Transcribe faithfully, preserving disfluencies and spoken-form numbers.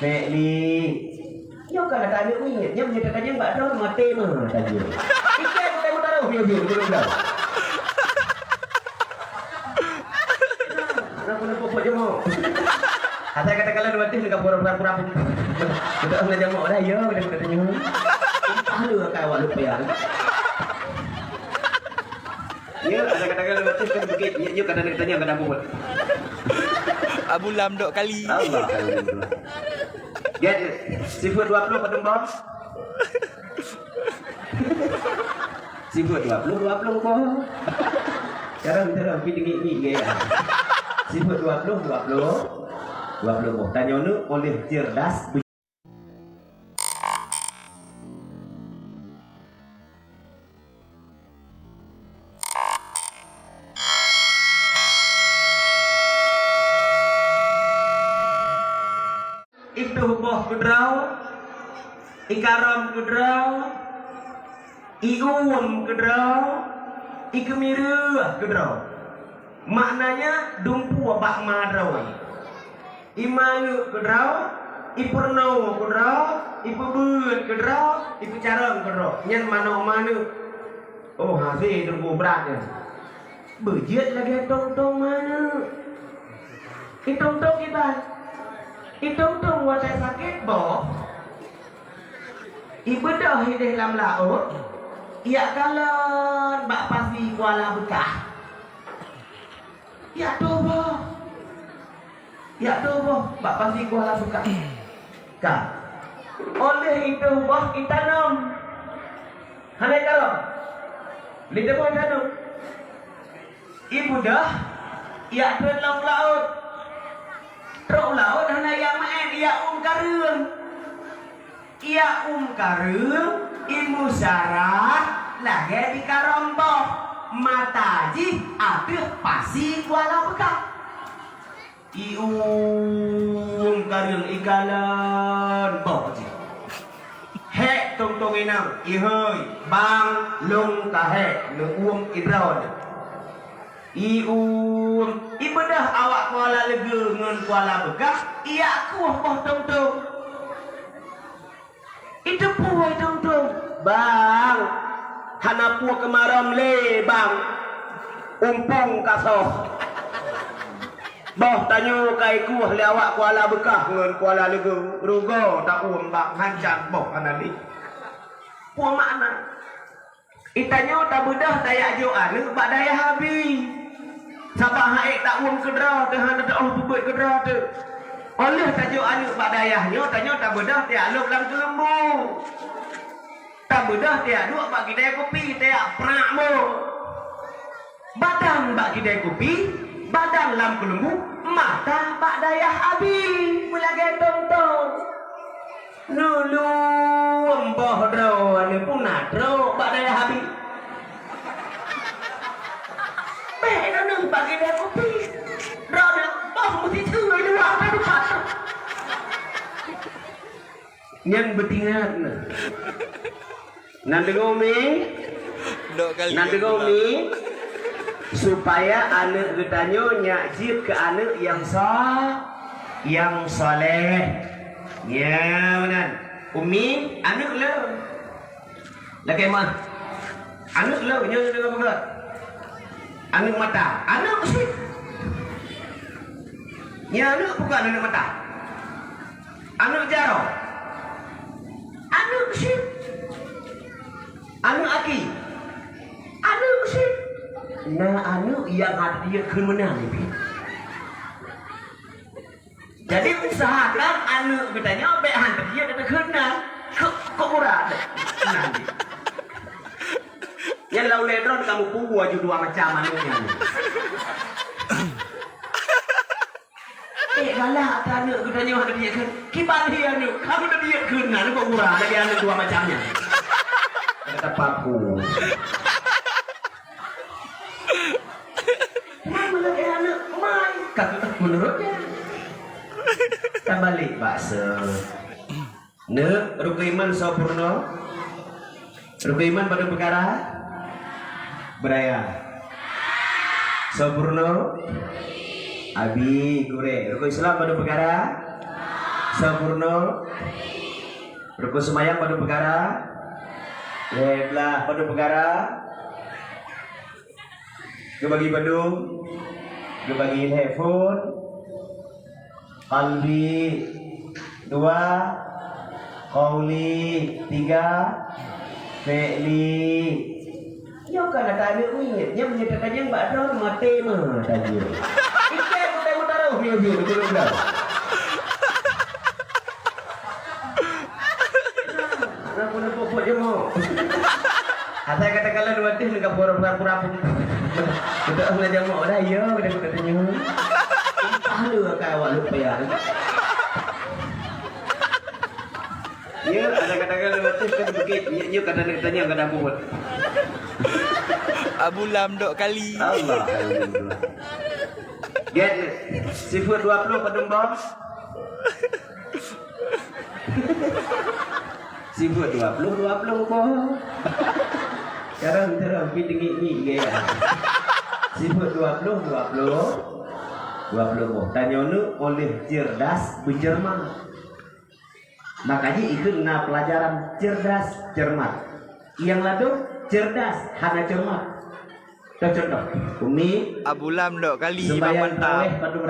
Mek Li. Nyoe kan ada aneuk miet, nyoe meunyoe tatanyong bak droe maté meuh tajeueng. Ikai bukan meutarôh nyoe jeuet, beutôi. Anak pun nampak buat jemok. Asai kata-kata dua tih dekat pura-pura pun. Betul nak jemok dah, ya, betul kata nyoe. Entah lu akan awak lupa ya. Ya, ada kata-kata dua tih kan bukit. Ya, ya, kata nak tanya, kata buat. Abu Lam dok kali. Allah, alhamdulillah. Gét, sifeuet dua ploh padum boh? Sifeuet dua ploh, dua ploh boh. Sekarang, sekarang, pi teungik-ngik gaya. Sifeuet dua ploh, dua ploh, dua ploh boh. Tanyoe nyoe oleh cerdas. Ituh boh keudroe, ikarôm keudroe, iuem keudroe, ikeumireuh keudroe. Maknanya dumpeue bak ma droe. Imanök keudroe, ipeurunoe keudroe, ipeubeuet keudroe, ipeucarông keudroe. Nyan manök-manök. Oh, hase teungku brat nyan. Beujeuet lagèe tong-tong manök. Itong-tong kiban. Itong-tong watèe sakét boh. Ibeudôh idéh lam laôt. Iyak kalon bak pasi Kuala Beukah. Yak tuboh. Yak tuboh bak pasi Kuala Beukah. Ka. Oleh ituboh itanom. Hana ikarôm. Lé tuboh itanom. Ibeudôh, yak trok lam laôt. Trok laôt hana yak meu'én, yak uem kareueng. Yak uem kareueng, imusyarat lagèe dikarôm boh, mata jih ateueh pasi Kuala Beukah. Iuem kareueng ikalon boh jih. Hék tong-tong inong, ihôi, bang, lôn ka hék, neuuem idroe. Iuem, ibeudôh awak Kuala Leugeu ngon Kuala Beukah, iyak kueh boh tong-tong. Iteupue tong-tong, "Bang, hana peue keumarôm lé, Bang. Umpung ka soh." Boh tanyoe ka ikueh lé awak Kuala Beukah ngon Kuala Leugeu, rugoe tauem bak hancang boh hana lé. Peue makna? Itanyoe tabeudôh tajak jok aneuk bak dayah abi. Sabab han ék tauem keudroe teuh, hana teuôh peubeuet keudroe teuh. Óh lheueh tajok aneuk bak dayah nyoe, tanyoe tabeudôh tajak lôb lam keuleumbu. Tabeudôh tajak duek bak kidai kupi, tajak prak mo. Badan bak kidai kupi, badan lam keuleumbu, mata bak dayah abi. Meulagèe tong-tong. Neuleuem boh droe, neupuna trok bak dayah abi. Bèk droeneuh bak kidai kupi. Droeneuh boh meusiceue dua ka dupat. Nyan beutingat na. Nan deungoe mi? Dok kali. Nan deungoe mi? Supaya aneuk geutanyoe nyak jeuet keu aneuk nyang sa-, nyang saleh. Nyan meunan. Umi, aneuk le. Lakèe mah. Aneuk le, nyoe deungoe peugah. Aneuk mata. Aneuk sit. Nyan aneuk bukan aneuk mata. Aneuk jaroe. Aneuk sit. Aneuk aki. Aneuk sit. Na aneuk nyang hana jeuet kheun meunan. Jadi usahakan aneuk geutanyoe bèk han teujeuet ateueh kheun nan. Keu, keu urat. Nan. Nyan lau lé droe kamu pue aju dua macam aneuk nyan. Eh, galak ata aneuk geutanyoe hana jeuet kheun. Kiban hi aneuk, kamu dah jeuet kheun na, aneuk urang lagèe aneuk dua macam nyan. Kata paku. Kenapa lagèe aneuk mai? Kata menurutnya. Tabalek bakso. Neuk, rukun iman soe peurunoe? Rukun iman padum peukara? Beuraya. Soe peurunoe? Abi, gurèe. Rukun Islam padum peukara? Sampurna. Rukun seumayang padum peukara? Lhèe blah padum peukara? Geubagi padum? Geubagi lhèe phôn? Qalbi dua, qauli tiga, fi'li. Nyoe ka na taneuk miet, nyoe meunyoe tatanyong bak droe maté meuh tanyong. Ikai kutai meutarôh miet-miet, beutôi-beutôi. Nah, kenapa buat jemok? Asai katakanlah dua teh nak pura-pura pun. Betul nak jemok dah, ya, kita kita tanya. Entah lu akan awak lupa ya. Ya, asai katakanlah dua teh kan bukit, ya, ya kata nak tanya kata buat. Abu Lam dok kali. Allah. Get, sifat dua puluh padum bos. Sifat dua puluh, dua puluh boh. Sekarang terang pi dengik ni gaya. Sifat dua puluh, dua puluh, dua puluh boh. Tanyoe nu oleh cerdas pencermat. Maka ji ikut na pelajaran cerdas cermat. Yang ladum cerdas hana cermat. Contoh, Umi Abu Lam dok kali Imam sembahyang Mantap. Tarawih padum